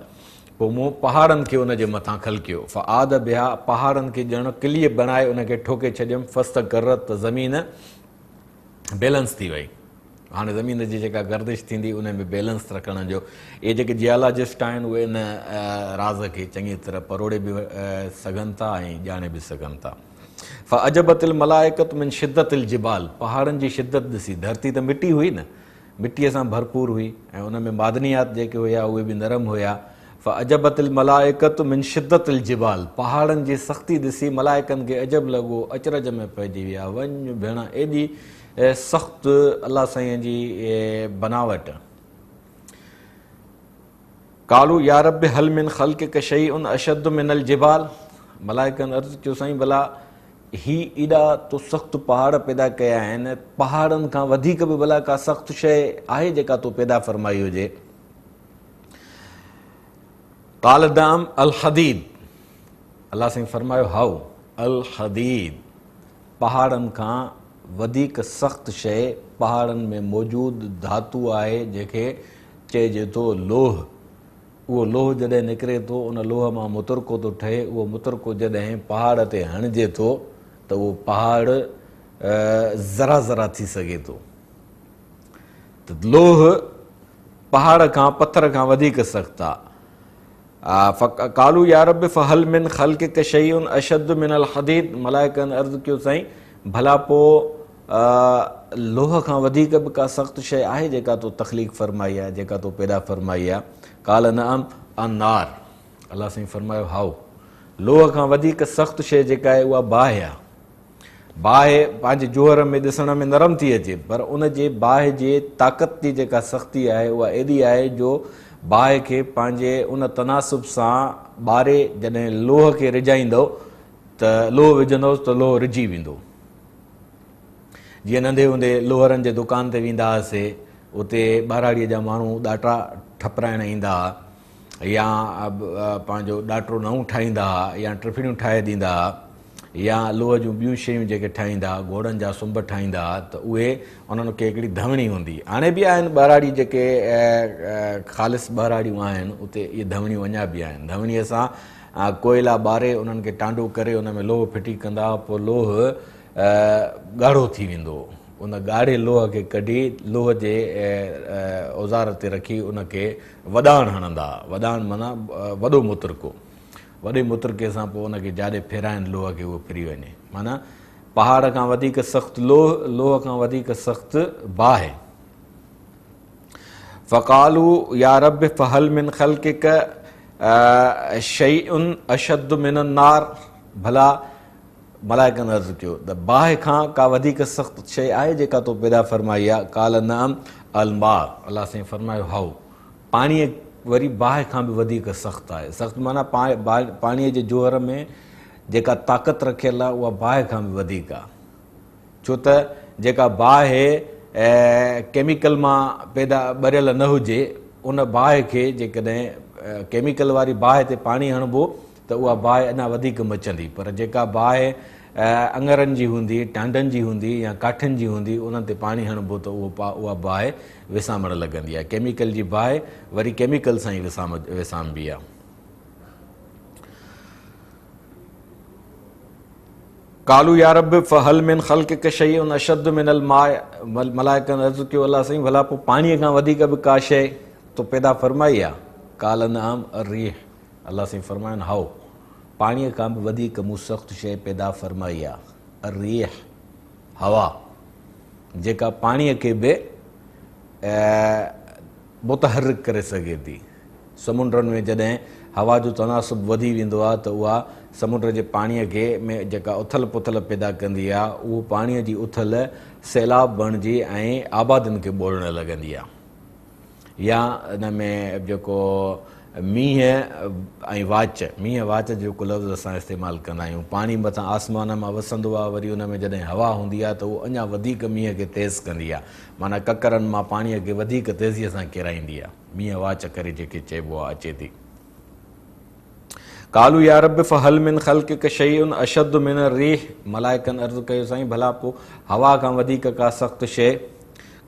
پوء مون پهاڙن کي ان جي مٿان خلقيو، فعاد بها، پهاڙن کي ڄڻ ڪليء بڻائي ان کي ٺوڪي ڇڏيم، فاستقرت، ته زمين بيلنس ٿي وئي، هاڻي زمين جي جيڪا گردش ٿيندي ان ۾ بيلنس رکڻ جو اهي جيڪي جيالاجسٽ آهن اهي ان راز کي چڱي طرح پروڙي به سگهن ٿا ۽ ڄاڻي به سگهن ٿا. فعجبت الملائڪة من شدة الجبال پهاڙن جي شدت ڏسي ڌرتي ته مٽي هئي نه مٽيء سان ڀرپور هئي ۽ ان ۾ معدنيات جيڪي هيا اهي به نرم هيا فعجبت الملائڪة من شدة الجبال پهاڙن جي سختي ڏسي ملائڪن کي عجب لڳو اچرج ۾ پئجي ويا وڃ ڀيڻا ايڏي سخت الله سائين جي بناوٽ. قالوا يا رب هل من خلقک شيء اشد من الجبال ملائڪن عرض ڪيو سائين ڀلا هي ايڏا تو سخت پهاڙ پيدا ڪيا آهن پهاڙن کان وڌيڪ به ڀلا ڪا سخت شيء آهي جيڪا تو پيدا فرمائي هجي. قال نعم الحديد الله سائين فرمايو هائو الحديد پهاڙن کان وڌيڪ سخت شيء پهاڙن ۾ موجود ڌاتو آهي جنهن کي چئجي ٿو لوهه. اهو لوهه جڏهن نڪري ٿو ان لوهه مان مترڪو ٿو ٺهي اهو مترڪو جڏهن پهاڙ تي هڻجي ٿو ته اهو پهاڙ ذرا ذرا ٿي سگهي ٿو ته لوهه پهاڙ کان پٿر کان وڌيڪ سخت آهي. قالوا يا رب فهل من خلقک شيء اشد من الحديد ملائڪن عرض ڪيو سائين ڀلا پوء لوهه کان وڌيڪ به ڪا سخت شيء آهي جيڪا تو تخليق فرمائي آهي جيڪا تو پيدا فرمائي آهي قال نعم النار الله سائين فرمايو هائو لوهه کان وڌيڪ سخت شيء جيڪا آهي اها باهه آهي باهه پنهنجي جوهر ۾ ڏسڻ ۾ نرم ٿي اچي پر ان جي باهه جي طاقت جي جيڪا سختي آهي اها ايڏي آهي جو باهه کي پنهنجي ان تناسب سان ٻاري جڏهن لوهه کي رجائيندؤ ته لوهه وجهندؤس ته لوهه رجي ويندو. جيئن ننڍي هوندي لوهرن جي دڪان تي ويندا هئاسي اتي ٻهراڙيء جا ماڻهو ڏاٽا ٺپرائڻ ايندا هئا يا پنهنجو ڏاٽو نئون ٺاهيندا ها يا ٽڦڻيون ٺاهي ڏيندا ها يا لوهه جون ٻيون شيون جيڪي ٺاهيندا ها، گهوڙن جا سنب ٺاهيندا ها ته اهي انهن کي هڪڙي ڌوڻي هوندي. هاڻي به آهن ٻهراڙي جيڪي خالص ٻهراڙيون آهن اتي اهي ڌوڻيون اڃا به آهن. ڌوڻيء سان ڪوئلا ٻاري انهن کي ٽانڊو ڪري ان ۾ لوهه ڦٽي ڪندا ها پوء لوهه ڳاڙهو ٿي ويندو هو. ان ڳاڙهي لوهه کي ڪڍي لوهه جي اوزار تي رکي ان کي وڏاڻ هڻندا ها. وڏاڻ معنيٰ وڏو مترڪو. وڏي مترڪي سان پوء ان کي جاڏي ڦيرائين لوهه کي اهو ڦري وڃي. معنيٰ پهاڙ کان وڌيڪ سخت لوهه، لوهه کان وڌيڪ سخت باهه. فقالوا يا رب فهل من خلقک شيء اشد من النار ڀلا ملائڪن عرض ڪيو ته باهه کان ڪا وڌيڪ سخت شيء آهي جيڪا تو پيدا فرمائي آهي؟ قال نعم الماء الله سائين فرمايو هائو پاڻي وري باهه کان به وڌيڪ سخت آهي. سخت معنيٰ پاڻيء جي جوهر ۾ جيڪا طاقت رکيل آهي اها باهه کان به وڌيڪ آهي. ڇو ته جيڪا باهه ڪيميڪل مان پيدا ٻريل نه هجي ان باهه کي جيڪڏهن ڪيميڪل واري باهه تي پاڻي هڻبو ته اها باهه اڃا وڌيڪ مچندي پر جيڪا باهه اڱرن جي هوندي، ٽانڊن جي هوندي يا ڪاٺين جي هوندي انهن تي پاڻي هڻبو ته اهو اها باهه وسامڻ لڳندي آهي. ڪيميڪل جي باهه وري ڪيميڪل سان ئي وسامبي آهي. قالوا يا رب فهل من خلقک شيء اشد من الماء ملائڪن عرض ڪيو الله سائين ڀلا پوء پاڻيء کان وڌيڪ به ڪا شيء تو پيدا فرمائي آهي؟ قال نعم الريح الله سائين فرماين هائو پاڻيء کان به وڌيڪ مون سخت شيء پيدا فرمائي آ، الريح، هوا، جيڪا پاڻيء کي به متحرڪ ڪري سگهي ٿي. سمنڊن ۾ جڏهن هوا جو تناسب وڌي ويندو آ ته اها سمنڊ جي پاڻيء کي ۾ جيڪا اٿل پٿل پيدا ڪندي آ، اهو پاڻيء جي اٿل سيلاب بڻجي ۽ آبادين کي ٻوڙڻ لڳندي آ. يا ان ۾ جيڪو مينهن ۽ واچ، مينهن واچ جو جيڪو لفظ اسان استعمال ڪندا آهيون، پاڻي مٿان آسمان مان وسندو آهي وري ان ۾ جڏهن هوا هوندي آهي ته اهو اڃا وڌيڪ مينهن کي تيز ڪندي آهي معنيٰ ڪڪرن مان پاڻيء کي وڌيڪ تيزيء سان ڪيرائيندي آهي مينهن واچ ڪري جيڪي چئبو آهي اچي ٿي. قالوا يا رب فهل من خلقک شيء اشد من الريح ملائڪن عرض ڪيو سائين ڀلا پوء هوا کان وڌيڪ ڪا سخت شيء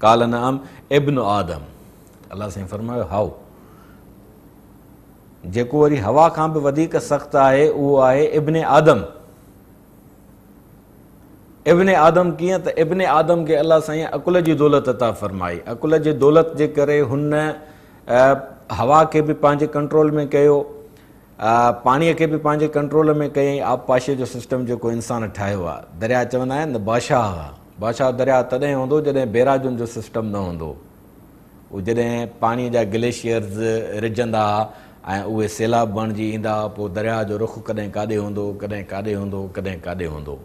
قال نعم ابن آدم الله سائين فرمايو هائو جيڪو وري هوا کان به وڌيڪ سخت آهي اهو آهي ابن آدم. ابن آدم ڪيئن ته ابن آدم کي الله سائين عقل جي دولت عطا فرمائي. عقل جي دولت جي ڪري هن هوا کي به پنهنجي ڪنٽرول ۾ ڪيو، پاڻيء کي به پنهنجي ڪنٽرول ۾ ڪيائين. آبپاشيء جو سسٽم جيڪو انسان ٺاهيو آهي، درياء چوندا آهن نه بادشاهه آهي. بادشاهه درياء تڏهن هوندو جڏهن بيراجن جو سسٽم نه هوندو. هو جڏهن پاڻيء جا گليشيئرز رجندا ها ۽ اهي سيلاب بڻجي ايندا ها، پوء درياء جو رخ ڪڏهن ڪاڏي هوندو، ڪڏهن ڪاڏي هوندو، ڪڏهن ڪاڏي هوندو.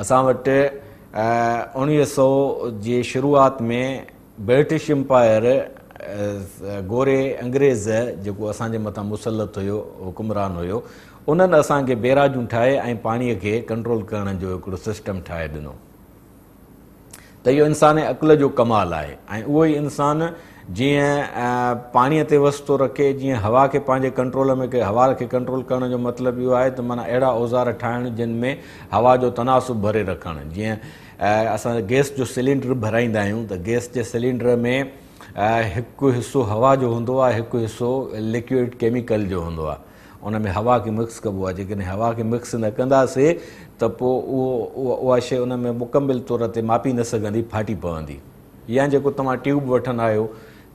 اسان وٽ 1900 جي شروعات ۾ برٽش امپائر، گوري انگريز جيڪو اسان جي مٿان مسلط هيو، حڪمران هيو، انهن اسان کي بيراجون ٺاهي ۽ پاڻيء کي ڪنٽرول ڪرڻ جو هڪڙو سسٽم ٺاهي ڏنو. ته اهو انساني عقل جو ڪمال آهي ۽ اهو ئي انسان جيئن پاڻيء تي وس ٿو رکي، جيئن هوا کي پنهنجي ڪنٽرول ۾ ڪري، هوا کي ڪنٽرول ڪرڻ جو مطلب اهو آهي ته معنيٰ اهڙا اوزار ٺاهڻ جن ۾ هوا جو تناسب ڀري رکڻ. جيئن اسان گئس جو سلينڊر ڀرائيندا آهيون ته گئس جي سلينڊر ۾ هڪ حصو هوا جو هوندو آهي، هڪ حصو لڪوئڊ ڪيميڪل جو هوندو آهي. ان ۾ هوا کي مڪس ڪبو آهي. جيڪڏهن هوا کي مڪس نه ڪنداسي ته پوء اهو اها شيء ان ۾ مڪمل طور تي ماپي نه سگهندي، ڦاٽي پوندي. يا جيڪو توهان ٽيوب وٺندا آهيو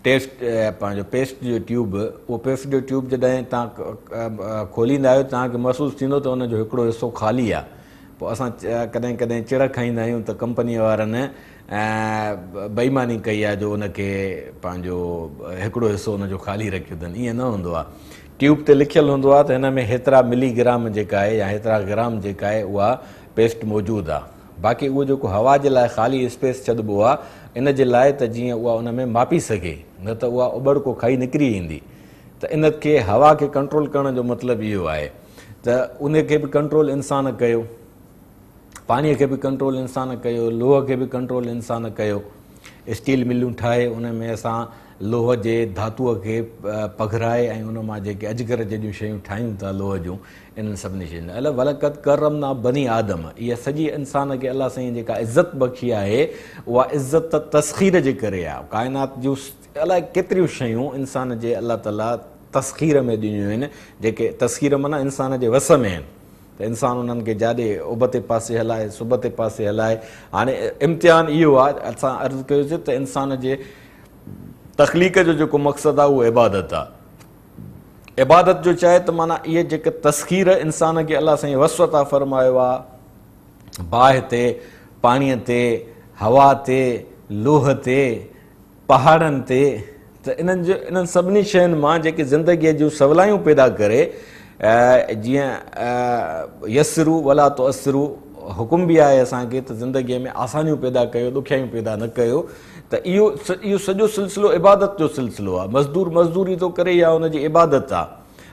ٽيسٽ پنهنجو پيسٽ جو ٽيوب، اهو پيسٽ جو ٽيوب جڏهن توهان کوليندا آهيو توهان کي محسوس ٿيندو ته ان جو هڪڙو حصو خالي آهي. پوء اسان ڪڏهن ڪڏهن چڙ کائيندا آهيون ته ڪمپنيء وارن بي ايماني ڪئي آهي جو ان کي پنهنجو هڪڙو حصو ان جو خالي رکيو اٿن. ائين نه هوندو آهي. ٽيوب تي لکيل هوندو آهي ته هن ۾ هيترا ملي گرام جيڪا آهي يا هيترا گرام جيڪا آهي اها پيسٽ موجود آهي. باقي اهو جيڪو هوا جي لاء خالي اسپيس ڇڏبو آهي ان جي لاء ته جيئن اها ان ۾ ماپي سگهي، نه ته اها اٻڙڪو کائي نڪري ايندي. ته ان کي هوا کي ڪنٽرول ڪرڻ جو مطلب اهو آهي ته ان کي به ڪنٽرول انسان ڪيو، پاڻيء کي به ڪنٽرول انسان ڪيو، لوهه کي به ڪنٽرول انسان ڪيو. اسٽيل ملون ٺاهي ان ۾ اسان لوهه جي ڌاتوء کي پگهرائي ۽ ان مان جيڪي اجگر جيڏيون شيون ٺاهيون ٿا لوهه جون، انهن سڀني شين لاء ولقد ڪرمنا بني آدم، اها سڄي انسان کي الله سائين جيڪا عزت بخشي آهي اها عزت تسخير جي ڪري آهي. ڪائنات جون الائي ڪيتريون شيون انسان جي الله تعاليٰ تسخير ۾ ڏنيون آهن، جيڪي تسخير معنيٰ انسان جي وس ۾ آهن ته انسان انهن کي جاڏي ابتي پاسي هلائي سبتي پاسي هلائي. هاڻي امتحان اهو آهي، اسان عرض ڪيوسين ته انسان جي تخليق جو جيڪو مقصد آهي اهو عبادت آهي. عبادت جو چاهي ته معنيٰ اهي جيڪي تسخير انسان کي الله سائين وس عطا فرمايو آهي، باهه تي، پاڻيء تي، هوا تي، لوهه تي، پهاڙن تي، ته انهن جو انهن سڀني شين مان جيڪي زندگيء جون سولايون پيدا ڪري، جيئن يسروا ولا تعسروا حڪم به آهي اسان کي ته زندگيء ۾ آسانيون پيدا ڪيو، ڏکيائيون پيدا نه ڪيو، ته اهو سڄو سلسلو عبادت جو سلسلو آهي. مزدور مزدوري ٿو ڪري اها ان جي عبادت آهي،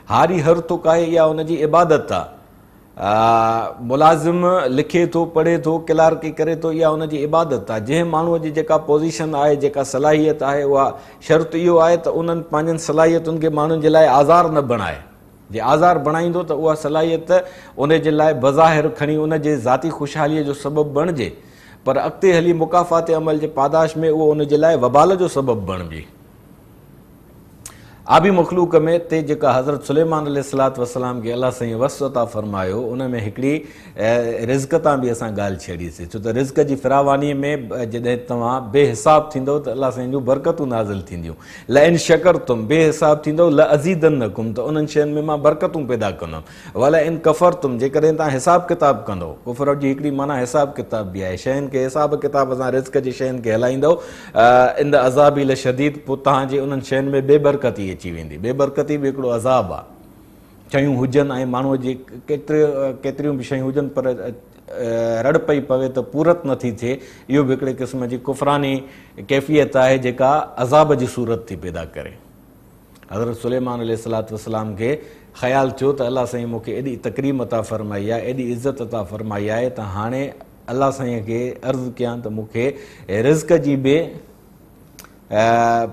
هاري هر ٿو ڪاهي اها ان جي عبادت آهي، ملازم لکي ٿو، پڙهي ٿو، ڪلارڪي ڪري ٿو، اها ان جي عبادت آهي. جنهن ماڻهوء جي جيڪا پوزيشن آهي، جيڪا صلاحيت آهي، اها شرط اهو آهي ته انهن پنهنجن صلاحيتن کي ماڻهن جي لاء آزار نه بڻائي. جي آزار بڻائيندو ته اها صلاحيت ان جي لاء بظاهر کڻي ان جي ذاتي خوشحاليء جو سبب بڻجي، پر اڳتي هلي مڪافات عمل جي پاداش ۾ اهو ان جي لاء وبال جو سبب بڻجي. آبي مخلوق ۾ تي جيڪا حضرت سليمان عليه الصلوة والسلام کي الله سائين وس عطا فرمايو، ان ۾ هڪڙي رزق تان به اسان ڳالهه ڇيڙيسي، ڇو ته رزق جي فراوانيء ۾ جڏهن توهان بي حساب ٿيندؤ ته الله سائين جون برڪتون نازل ٿينديون. لئن شڪرتم، بي حساب ٿيندؤ، لازيدنڪم، ته انهن شين ۾ مان برڪتون پيدا ڪندم. ولئن ڪفرتم، جيڪڏهن توهان حساب ڪتاب ڪندؤ، ڪفر جي هڪڙي معنيٰ حساب ڪتاب به آهي، شين کي حساب ڪتاب سان رزق جي شين کي هلائيندؤ، ان عذابي لشديد، پوء توهان جي انهن شين ۾ بي برڪتي اچي ويندي. بي برڪتي به هڪڙو عذاب آهي. شيون هجن ۽ ماڻهوء جي ڪيتريون به شيون هجن پر رڙ پئي پوي ته پورت نٿي ٿئي، اهو به هڪڙي قسم جي ڪفراني ڪيفيت آهي جيڪا عذاب جي صورت ٿي پيدا ڪري. حضرت سليمان عليه الصلوة والسلام کي خيال ٿيو ته الله سائين مون کي ايڏي تڪريم عطا فرمائي آهي، ايڏي عزت عطا فرمائي آهي ته هاڻي الله سائين کي عرض ڪيان ته مون کي رزق جي به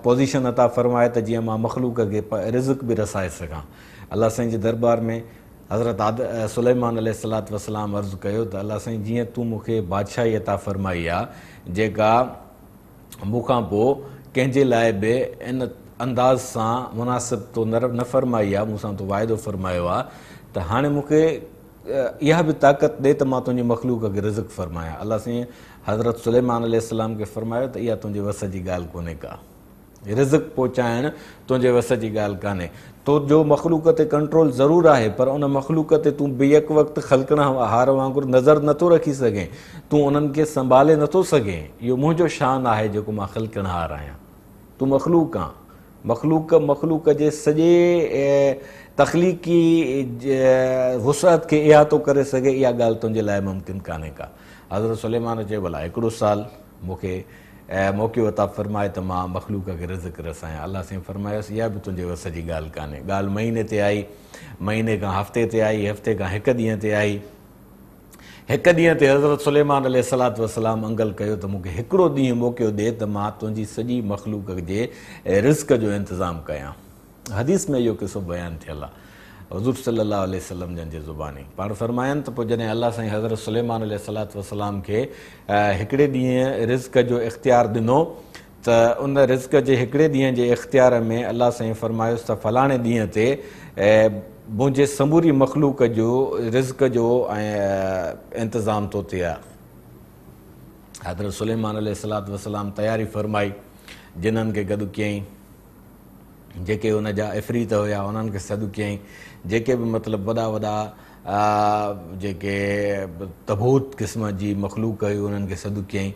پوزيشن عطا فرمائي ته جيئن مان مخلوق کي رزق به رسائي سگهان. الله سائين جي دربار ۾ حضرت سليمان عليه الصلوة والسلام عرض ڪيو ته الله سائين جيئن تون مون کي بادشاهي عطا فرمائي آهي جيڪا مون کان پوء ڪنهن جي لاء به ان انداز سان مناسب تو نه فرمائي آهي، مون سان تو واعدو فرمايو آهي ته هاڻي مون کي اها به طاقت ڏي ته مان تنهنجي مخلوق کي رزق فرمايان. الله سائين حضرت سليمان عليه السلام کي فرمايو ته اها تنهنجي وس جي ڳالهه ڪونهي ڪا. رزق پهچائڻ تنهنجي وس جي ڳالهه ڪانهي. تو جو مخلوق تي ڪنٽرول ضرور آهي پر ان مخلوق تي تون بيڪ وقت خلقڻ هار وانگر نظر نٿو رکي سگهين. تون انهن کي سنڀالي نٿو سگهين. اهو منهنجو شان آهي جيڪو مان خلقڻهار آهيان. تون مخلوق آن. مخلوق مخلوق جي سڄي تخليقي وسعت کي احاطو ڪري سگهي اها ڳالهه تنهنجي لاء ممڪن ڪانهي ڪا. حضرت سليمان چيو ڀلا هڪڙو سال مون کي موقعو عطا فرماء ته مان مخلوق کي رزق رسايان. الله سائين فرمايس اها به تنهنجي وس جي ڳالهه ڪانهي. ڳالهه مهيني تي آئي، مهيني کان هفتي تي آئي، هفتي کان هڪ ڏينهن تي آئي. هڪ ڏينهن تي حضرت سليمان عليه الصلوة والسلام انگل ڪيو ته مون کي هڪڙو ڏينهن موقعو ڏي ته مان تنهنجي سڄي مخلوق جي رزق جو انتظام ڪيان. حديث ۾ اهو قصو بيان ٿيل آهي حضور صلي الله عليه وسلم جن جي زباني. پاڻ فرمائن ته پوء جڏهن الله سائين حضرت سليمان عليه الصلوة والسلام کي هڪڙي ڏينهن رزق جو اختيار ڏنو ته ان رزق جي هڪڙي ڏينهن جي اختيار ۾ الله سائين فرمايس ته فلاڻي ڏينهن تي منهنجي سموري مخلوق جو رزق جو انتظام تو تي آهي. حضرت سليمان عليه الصلوة والسلام تياري فرمائي، جنن کي گڏ ڪيائين، جيڪي ان جا عفريت هيا انهن کي سڏ ڪيائين، جيڪي به مطلب وڏا وڏا جيڪي تبوت قسم جي مخلوق هئي انهن کي سڏ ڪيائين،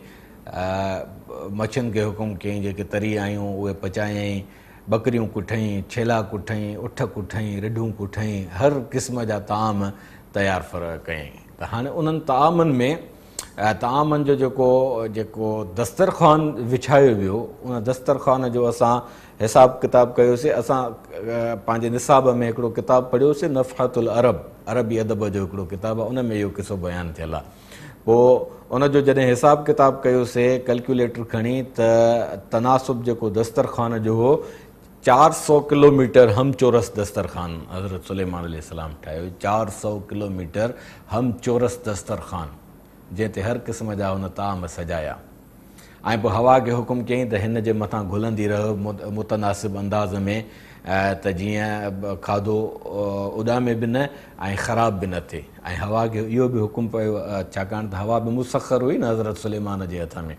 مڇين کي حڪم ڪيائين جيڪي تري آيون اهي پچايائين، ٻڪريون ڪٺئين، ڇيلا ڪٺئين، اٺ ڪٺئين، رڍون ڪٺئين، هر قسم جا طعام تيار ڪيائين ته هاڻي انهن طعامن ۾ طعامن جو جيڪو جيڪو دسترخوان وڇايو ويو ان دسترخوان جو اسان حساب ڪتاب ڪيوسي. اسان پنهنجي نصاب ۾ هڪڙو ڪتاب پڙهيوسي نفحة العرب، عربي ادب جو هڪڙو ڪتاب آهي، ان ۾ اهو قصو بيان ٿيل آهي. پوء ان جو جڏهن حساب ڪتاب ڪيوسي ڪلڪيوليٽر کڻي ته تناسب جيڪو دسترخوان جو هو 400 ڪلوميٽر هم چورس دسترخوان حضرت سليمان عليه السلام ٺاهيو، 400 ڪلوميٽر هم چورس دسترخوان جنهن تي هر قسم جا هن طعام سجايا ۽ پوء هوا کي حڪم ڪيائين ته هن جي مٿان گهلندي رهه متناسب انداز ۾ ته جيئن کاڌو اڏامي به نه ۽ خراب به نه ٿئي ۽ هوا کي اهو به حڪم پيو ڇاڪاڻ ته هوا به مسخر هئي نه حضرت سليمان جي هٿ ۾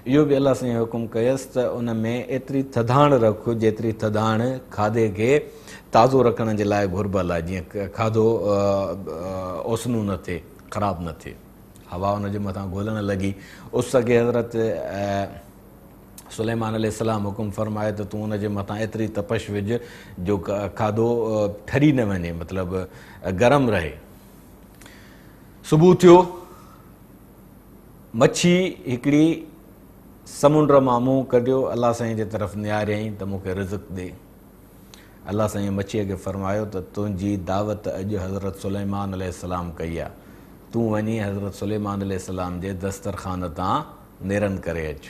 اهو به الله سائين حڪم ڪيس ته ان ۾ ايتري ٿڌاڻ رک جيتري ٿڌاڻ کاڌي کي تازو رکڻ جي لاء گهربل آهي جيئن کاڌو اوسنو نه ٿئي خراب نه ٿئي. هوا ان جي مٿان گهلڻ لڳي. اس کي حضرت سليمان عليه السلام حڪم فرمايو ته تون ان جي مٿان ايتري تپش وجهه جو کاڌو ٺري نه وڃي مطلب گرم رهي. صبح ٿيو، مڇي هڪڙي سمنڊ مان منهن ڪڍيو، الله سائين جي طرف نهاريائين ته مون کي رزق ڏي. الله سائين مڇيء کي فرمايو ته تنهنجي دعوت اڄ حضرت سليمان عليه السلام ڪئي آ، تون وڃي حضرت سليمان عليه السلام جي دسترخوان تان نيرن ڪري اچ.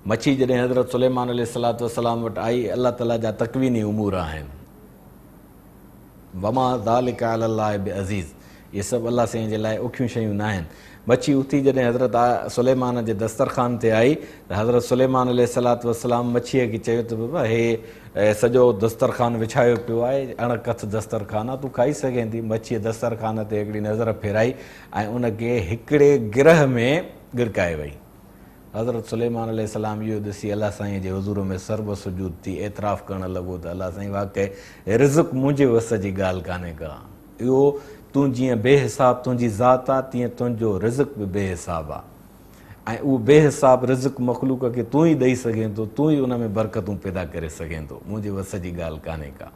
مڇي جڏهن حضرت سليمان عليه الصلوة والسلام وٽ آئي، الله تعاليٰ جا تڪويني امور آهن. وما ذلک علی الله بعزيز اهي سڀ الله سائين جي لاء اوکيون شيون ناهن. مڇي اٿي جڏهن حضرت سليمان جي دسترخوان تي آئي ته حضرت سليمان عليه الصلوة والسلام مڇيء کي چيو ته بابا هي سڄو دسترخوان وڇايو پيو آهي، اڻ ڪٿ دسترخوان آهي، تون کائي سگهين ٿي. مڇيء دسترخوان تي هڪڙي نظر ڦيرائي ۽ ان کي هڪڙي گرهه ۾ ڳڙڪائي وئي. حضرت سليمان عليه السلام اهو ڏسي الله سائين جي حضور ۾ سربسجود ٿي اعتراف ڪرڻ لڳو ته الله سائين واقعي رزق منهنجي وس جي ڳالهه ڪانهي ڪا، اهو تون جيئن بي حساب تنهنجي ذات آ تيئن تنهنجو رزق به بي حساب آ ۽ اهو بي حساب رزق مخلوق کي تون ئي ڏئي سگهين ٿو، تون ئي ان ۾ برڪتون پيدا ڪري سگهين ٿو، منهنجي وس جي ڳالهه ڪانهي ڪا.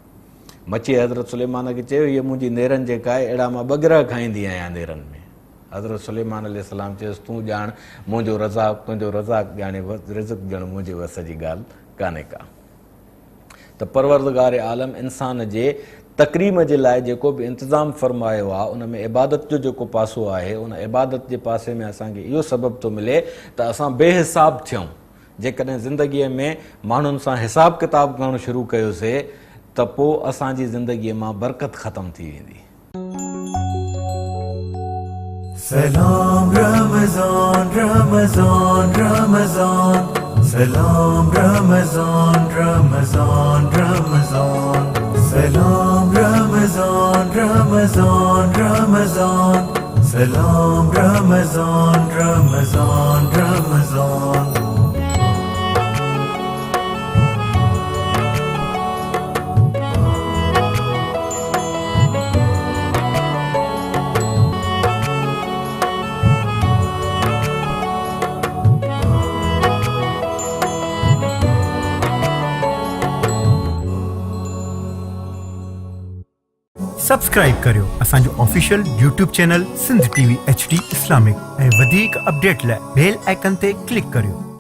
مڇيء حضرت سليمان کي چيو هيء منهنجي نيرن جيڪا آهي اهڙا مان ٻه گرهه کائيندي آهيان نيرن ۾. حضرت سليمان عليه السلام چيس، تون ڄاڻ منهنجو رزاق، تنهنجو رزاق ڄاڻي رزق ڏيڻ منهنجي وس جي ڳالهه ڪانهي ڪا. ته پروردگار عالم انسان جي تڪريم جي لاء جيڪو به انتظام فرمايو آهي ان ۾ عبادت جو جيڪو پاسو آهي ان عبادت جي پاسي ۾ اسان کي اهو سبب ٿو ملي ته اسان بي حساب ٿيون. جيڪڏهن زندگيء ۾ ماڻهن سان حساب ڪتاب ڪرڻ شروع ڪيوسي ته پوء اسان جي زندگيء مان برڪت ختم ٿي ويندي. سلام رمضان رمضان رمضان سلام رمضان رمضان رمضان سلام Ramzan. Ramzan Ramzan Ramzan Salam Ramzan Ramzan Ramzan. Subscribe ڪريو اسان جو official YouTube channel Sindh T V H D Islamic ۽ وڌيڪ اپڊيٽ لاء بيل آئيڪن تي ڪلڪ ڪريو.